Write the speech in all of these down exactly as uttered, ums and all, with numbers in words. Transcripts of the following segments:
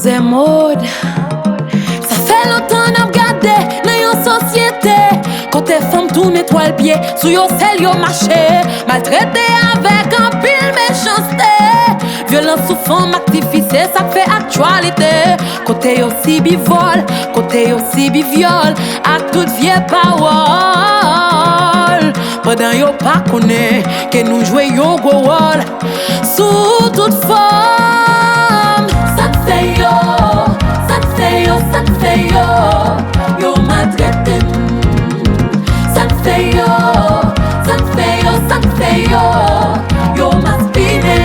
Zè Mode. Sa fè lontan n ap gade nan yon sosyete kote fanm tounen twal pye, sou yo sèl yo mache, maltrete avèk anpil mechanste. Vyolans sou fanm ak tifi se sa k fè aktyalite, kote yo sibi vòl, kote yo sibi vyòl, ak tout vye pawòl, pandan yo pa konnen ke nou jwe yon gwo wòl sou tout fòm. Sa k fè yo, sa k fè yo, sa k fè yo, yo maltrete m? Sa k fè yo, sa k fè yo, sa k fè yo, yo maspinen m?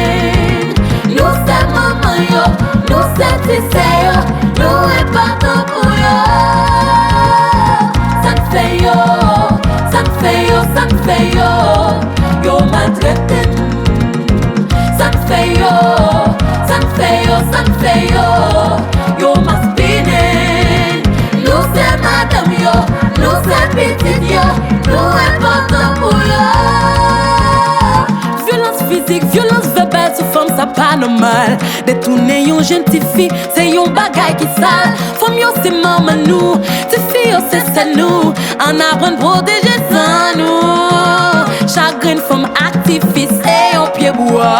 Nou se manman yo, nou se ti sè yo, nou enpòtan pou yo. Sa k fè yo, sa k fè yo, sa k fè yo, yo maltrete m? Sa k fè yo, sa k fè yo, sa k fè yo, yo maspinen? Nou se madanm yo, nou se pitit yo, nou enpòtan pou yo. Vyolans fizik, vyolans vèbal sou fanm, sa pa nòmal. Detounen yon jenn tifi, se yon bagay ki sal. Fanm yo se manman nou, tifi yo se sè nou. Ann aprann pwoteje san nou. Chak grenn fanm ak tifi se yon pyebwa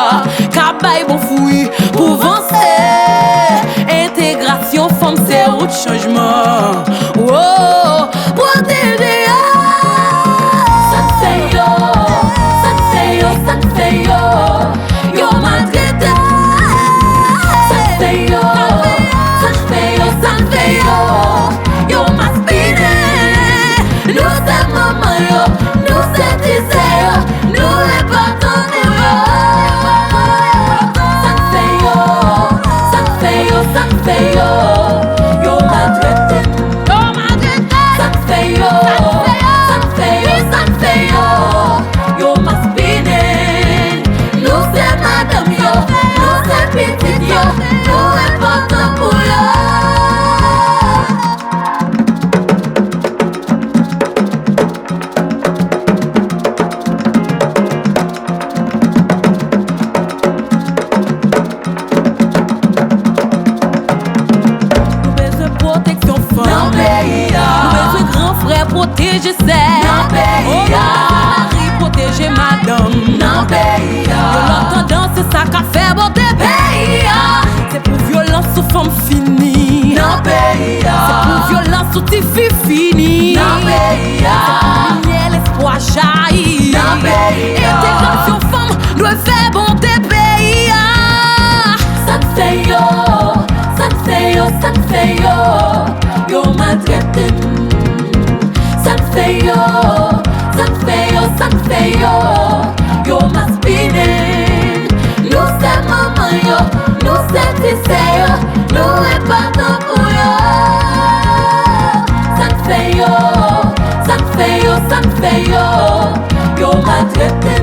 k ap bay bon fwi pou vanse. Entegrasyon fanm se wout chanjman. Wo, pwoteje yo. Sa k fè yo, sa k fè yo, sa k fè yo, yo maltrete m? Sa k fè yo, sa k fè yo, sa k fè yo, yo maspinen m? Nou se manman yo, nou se ti sè yo, nou enpòtan pou yo. Sa k fè yo, sa k fè yo, sa k fè yo, yo maltrete m? Yo maltrete m. Sa k fè yo, sa k fè yo, sa k fè yo, yo maspinen m? Nou se madanm yo, nou se pitit yo, nou enpòtan pou yo. Nou bezwen pwoteksyon fanm nan peyi a. Nou bezwen gran frè pwoteje sè nan peyi a. Nou bezwen mari pwoteje madanm nan peyi a. Yon lòt tandans, se sa k ap fè monte peyi a. Se pou vyolans sou fanm fini nan peyi a. Se pou vyolans sou tifi fini nan peyi a. Se pou limyè lespwa jayi nan peyi a. Entegrasyon fanm dwe fè monte peyi a. Sa k fè yo, sa k fè yo, sa k fè yo, yo maltrete m? Sa k fè yo, sa k fè yo, sa k fè yo, yo maspinen m? Nou se manman yo, nou se ti sè yo, nou enpòtan pou yo. Sa k fè yo, sa k fè yo, sa k fè yo, yo maltrete